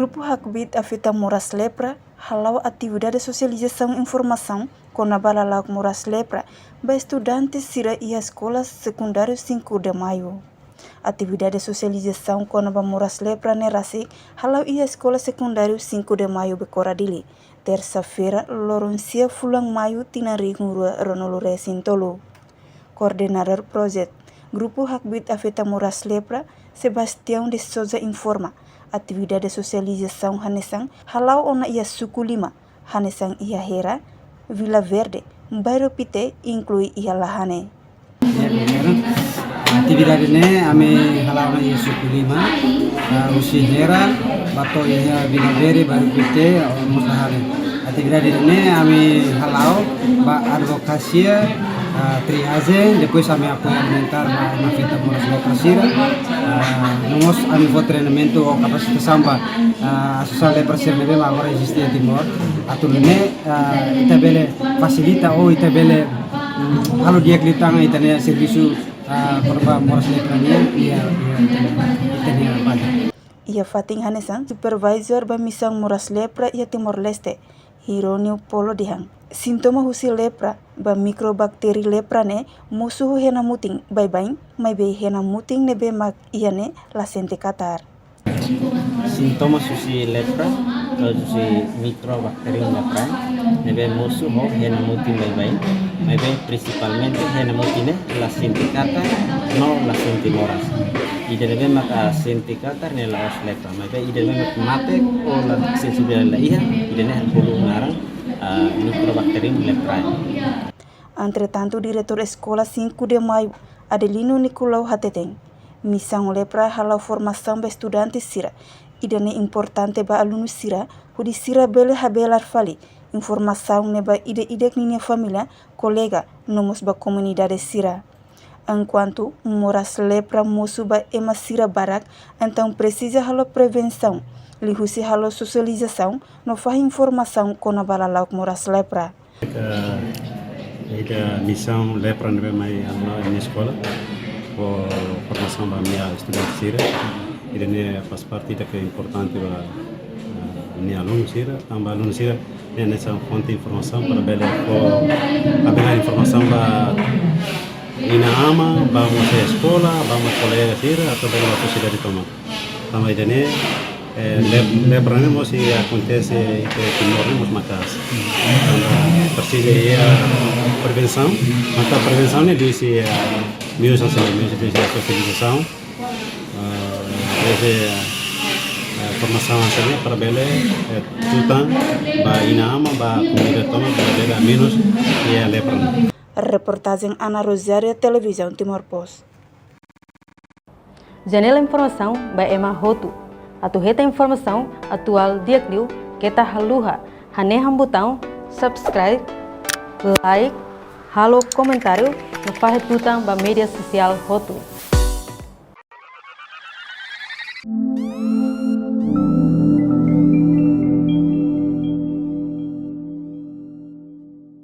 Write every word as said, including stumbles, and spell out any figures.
Grupu Hakbiit Afeta Moras Lepra hala'o atividade sosializasaun informasaun kona-ba lala'ok moras lepra ba estudante sira iha Eskola Sekundáriu Cinco de Maio. Atividade sosializasaun kona-ba moras lepra ne'e rasik hala'o iha Eskola Sekundáriu Cinco de Maio Bekora Dili, tersa-feira, loron sia fulan Maiu tinan rihun rua ruanulu resin tolu. Koordenadór Projetu Grupu Hakbiit Afeta Moras Lepra, Sebastião de Souza informa, atividade sosializasaun hanesan hala'o ona iha suku lima, hanesan iha Hera, Vila Verde, Bairru Pite, inklui iha Lahane. Ya, primeiru, atividade ne'e ami hala'o ona iha suku lima, ah, husi Hera, ba to'o iha Vila Verde, Bairru Pite, mós Lahane. Atividade ne'e ami hala'o ba advokasia, ah, triaje, depois ami apoiu alimentár ba ema afeta moras lepra sira. Ah, no mós ami fó treinamentu ou kapasitasaun ba, ah, asosiasaun lepra sira ne'ebé mak agora eziste iha Timor. Atu nune'e, ah, ita bele fasilita ou ita bele, mm, halo di'ak liután ita-nia servisu, ah, kona-ba moras lepra nian, iha, iha ita-nia, ita-nia baze. Iha fatin hanesan, supervisór ba Misaun Moras Lepra iha Timor-Leste, Hironio Polo dehan, sintoma husi lepra ba mikrobaktéria lepra ne'e mosu ho hena mutin baibain, maibé hena mutin ne'ebé mak iha ne'e la sente katar. Sintoma husi lepra, ka husi Mycobacterium leprae, ne'ebé mosu ho hena mutin baibain, maibé prinsipalmente hena mutin ne'e la sente katar no la sente moras. Ida ne'ebé maka sente katar ne'e la'ós lepra, maibé ida ne'ebé maka mate ou la sensibilidade la iha, ida ne'e bolu naran, ah, Mycobacterium leprae. Entretantu, Diretór Eskola Cinco de Maio, Adelino Nicolau hateten, Misaun Lepra hala'o formasaun ba estudante sira, ida ne'e importante ba alunu sira, hodi sira bele habelar fali informasaun ne'e ba ida-idak ninia família, kolega, no mós ba komunidade sira. Enkuantu moras lepra mosu ba ema sira barak, entaun presiza halo prevensaun, liuhusi halo sosializasaun, no fahe informasaun kona-ba lala'ok moras lepra. Ka, ida misaun lepra ne'ebé mai ami-nia eskola, fó formasaun ba ami-nia estudante sira. Ida ne'e faz parte ida ke importante ba, ah, ami-nia alunu sira, tanba alunu sira ne'e hanesan fonte informasaun para bele fó, habelar informasaun ba inan-aman, ba mós eskola, ba mós kolega sira, atu bele ba sosiedade tomak. Tanba ida ne'e, eh, lep-, lepra ne'e mós sei akontese iha Timor ne'e mós maka'as. Tanba presiza iha prevensaun, maka prevensaun ne'e liuhusi, eh, meius hanesan ne'e, meius liuhusi sosializasaun, eh, liuhusi, eh, formasaun hanesan ne'e para bele, eh, tutan ba inan-aman, ba komunidade tomak, para bele menus iha lepra ne'e. Reportajen Ana Rosário, Televizaun Timor Post. Janela informasaun ba ema hotu. Atu hetan informasaun atuál di'ak liu, keta haluha hanehan butaun subscribe, like, halo komentáriu, no fahe tutan ba média sosiál hotu.